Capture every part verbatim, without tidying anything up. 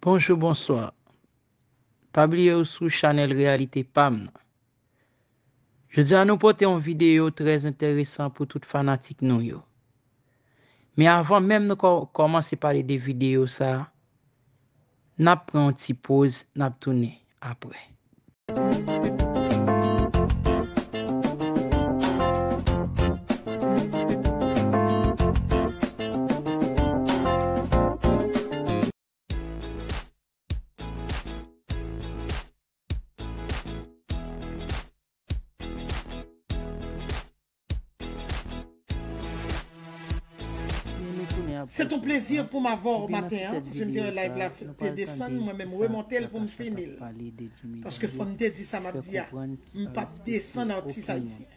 Bonjou, bonswa. Pa bliye ou sou chanèl Reyalite Pam nan. Jodi a nou pote yon videyo trè enteresan pou tout fanatik nou yo. Men avan menm nou kò- kòmanse pale de videyo sa a, n ap pran yon ti poz, n ap tounen apre. Se t on plezi pou m avè w maten an, paske m te wè live la te desann, mwen menm remonte l pou m fini l. Paske fò m te di sa m ap di a, m p ap desann atis ayisyen.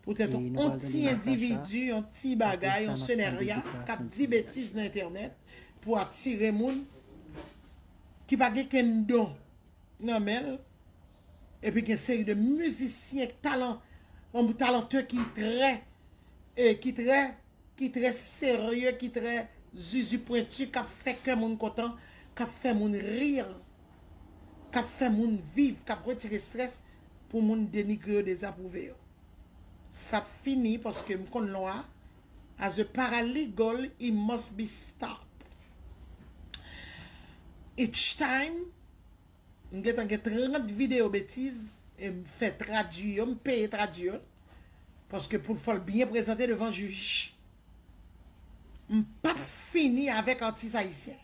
Poutèt on ti endividi, on ti bagay, on senèrya k ap di betiz nan entènèt pou atire moun ki pa gen kenn don nan men l, epi gen seri de mizisyen talan, on talante ki trè, e ki trè, ki trè serye, ki trè zuzu pwenti, k ap fè kè moun kontan, k ap fè moun ri, k ap fè moun viv, k ap retire estrès pou moun denigre yo, dezapwouve yo. Sa fini paske m konn lwa. As a paralegal, it must be stop. Each time, m gentan gen trant videyo betiz, e m fè tradui yo, m peye tradui yo, paske pou l fò l byen prezante devan jij. M p ap fini avèk atis ayisyen.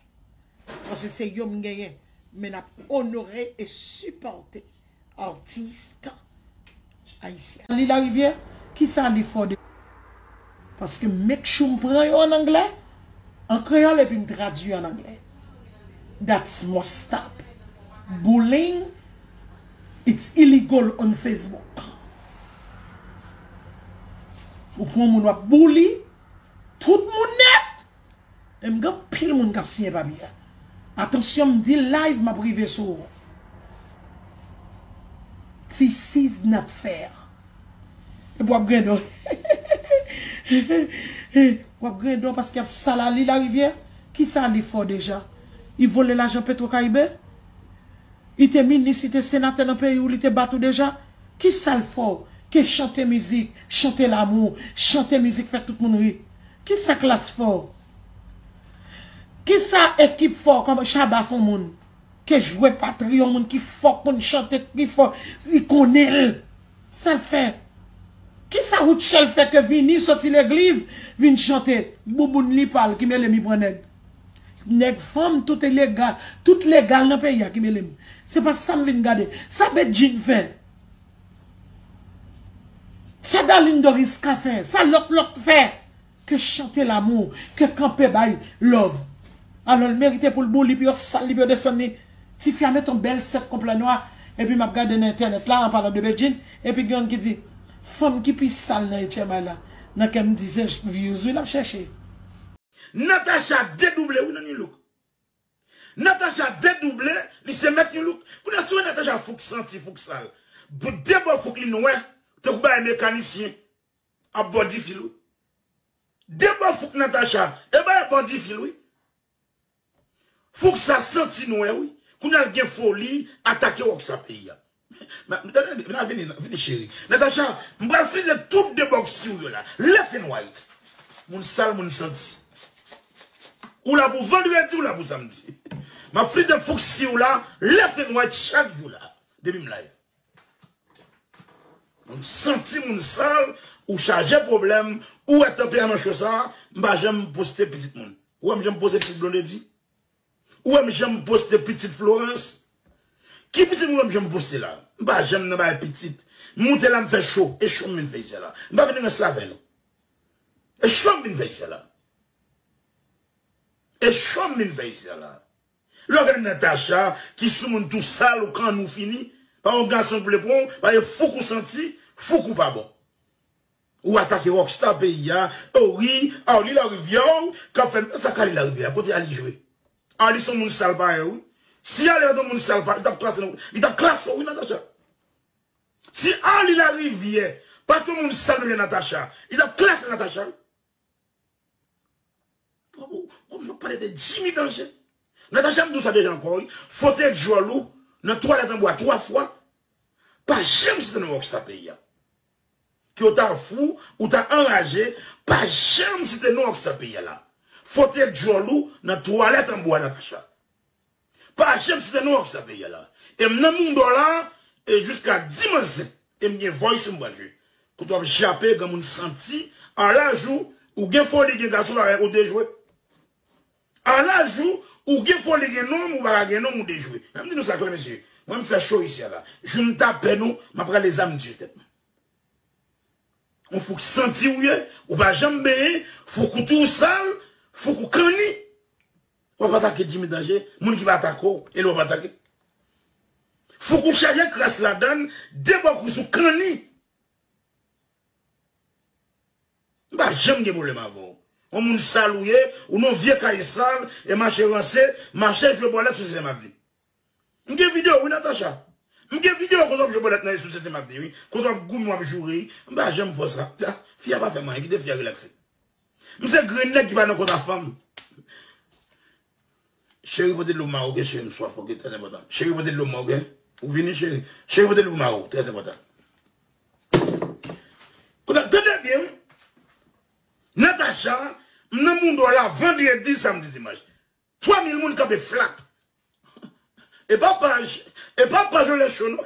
Paske se yo m genyen. Men n ap onore e sipòte atis ayisyen. Arly Larivière, kisa li fò de... Paske make sure m pran yo an anglè, an kreyòl, epi m tradui an anglè. That's must stop. Bullying, it's illegal on Facebook. Ou pran moun w ap bully, tout moun nèt. E m gen anpil moun k ap siyen papye a. Atansyon, m di live m ap rive sou ou. This is not fair. Epi w ap grendon. W ap grendon paske y ap sal Arly Larivière. Kisa li fò deja? Li vole lajan Petro Caribe? Li te minis, li te senatè nan peyi w, li te bat ou deja? Kisa l fè w ke chante mizik, chante lamou, chante mizik fè tout moun ri? Kisa Klass fè w? Kisa Ekip fè w kòm Shabba fè w moun? Ke jwe patri yon moun ki fò konn chante pi fò, li konnen l. Sa l fè? Kisa Rutshelle fè ke vini soti legliz, vin chante? Bouboun li pa l ki mele m li pran nèg. Nèg fanm, tout legal, tout legal nan peyi a ki mele m. Se pa sa m vin gade. Sa Bedjine fè? Sa Darline Doris ka fè? Sa lòt lòt fè? Ke chante lamou, ke kanpe bay love. Alò l merite pou l boule li, pou yo sal li, pou yo desann li. Tifi a met yon bèl sèt konplè nwa, epi m ap gade nan entènèt la, an palan de Bedjine, epi gen youn ki di, fanm ki pi sal nan H M I la, nan kè m di se views wi l ap chèche. Natacha dedouble wi nan New Look. Natacha dedouble, li se mèt New Look. Kounye a si w wè Natacha fouk santi, fouk sal. Bout de bò fouk li nwè, tankou bagay mekanisyen ap bò difil wi. De bò fouk Natacha, e bagay bò difil wi. Fouk sa santi nwè wi. Kounye a l gen foli atake rockstar peyi a. Tande, vini, vini cheri. Natacha, m pral frize tout de bò si w yo la. Left and right. Moun sal, moun santi. Ou la pou vandredi, ou la pou samdi. M ap frize fouk si w la, left and right chak jou la. Depi m live. Moun santi moun sal, ou chaje pwoblèm, ou wè tanperaman cho sa, m pa janm poste pitit moun. Ou wè m janm poste pitit Blondedy? Ou wè m janm poste pitit Florence? Ki pitit moun wè m janm poste la? M pa janm nan bagay pitit. M moute la m fè cho, e cho m vin fè isi a la. M pa vin ranse avè nou. E cho m vin fè isi a la. E cho m vin fè isi a la. Lè w gade Natacha ki sou moun tou sal ou kanni w fini, pa yon gason pou l pran w, pa yon fouk ou santi, fouk ou pa bon. Ou atake rockstar peyi a, o wi, Arly Larivière k ap fè sa k Arly Larivière, kote Arly jwe? Arly se yon moun sal parèy ou wi. Si Arly pa t yon moun sal parèy, li t ap klase nou, li t ap klase w wi Natacha. Si Arly Larivière pa t yon moun sal menm jan Natacha, li t ap klase Natacha wi. Kòm jan w pale de Jimmy Danje. Natacha, m di w sa deja ankò, wi. Fwote dyòl ou nan twalèt an bwa twa fwa. Pa janm site non rockstar peyi a. Ke w ta fou, ou ta anraje, pa janm site non rockstar peyi a la. Fwote dyòl ou nan twalèt an bwa, Natacha. Pa janm site non rockstar peyi a la. E m nan mouda w la, e jiska dimanch zen, e m gen voice m pral jwe. Kote w ap jape, granmoun santi, a laj ou, ou gen foli, gen gason, pa ou dejwe. A laj ou, ou gen foli, gen nonm, ou pa ka gen nonm, ou dejwe. Mwen m di nou sa klè, mesye. Mwen m fè cho isi a la. Jou m ta pè nou, m ap rale zam m tiye tèt mwen. Yon fouk santi ou ye, ou pa janm benyen, fouk ou tou sal, fouk ou kanni. W ap atake Jimmy Danje, moun ki pa atake w, e l w ap atake. Fouk ou chaje kras ladann, de bò kwis ou kanni. M pa janm gen pwoblèm avè w. Yon moun sal ou ye, ou nan vye kay sal, e mache ranse, mache jwe bòlèt sou Setyèm Avni. M gen videyo, wi, Natacha. M gen videyo kote w ap jwe bòlèt nan sou Setyèm Avni, wi. Kote w ap goumen, w ap joure, wi. M pa janm fè sa. Ah, fi a pa fè m anyen, kite fi a relakse. M se grenn nèg ki pa nan konta fanm. Cheri, pote dlo pou mari w, oke, cheri, m swaf, oke, trè enpòtan. Cheri, pote dlo pou mari w, oke? Ou vini, cheri? Cheri, pote dlo pou mari w, trè enpòtan. Kounye a, tande byen, wi. Natacha, m nan mouda w la vandredi, samdi, dimanch. Twa mil moun kanpe flat. E pa paj, e pa paj Olè Cho, non.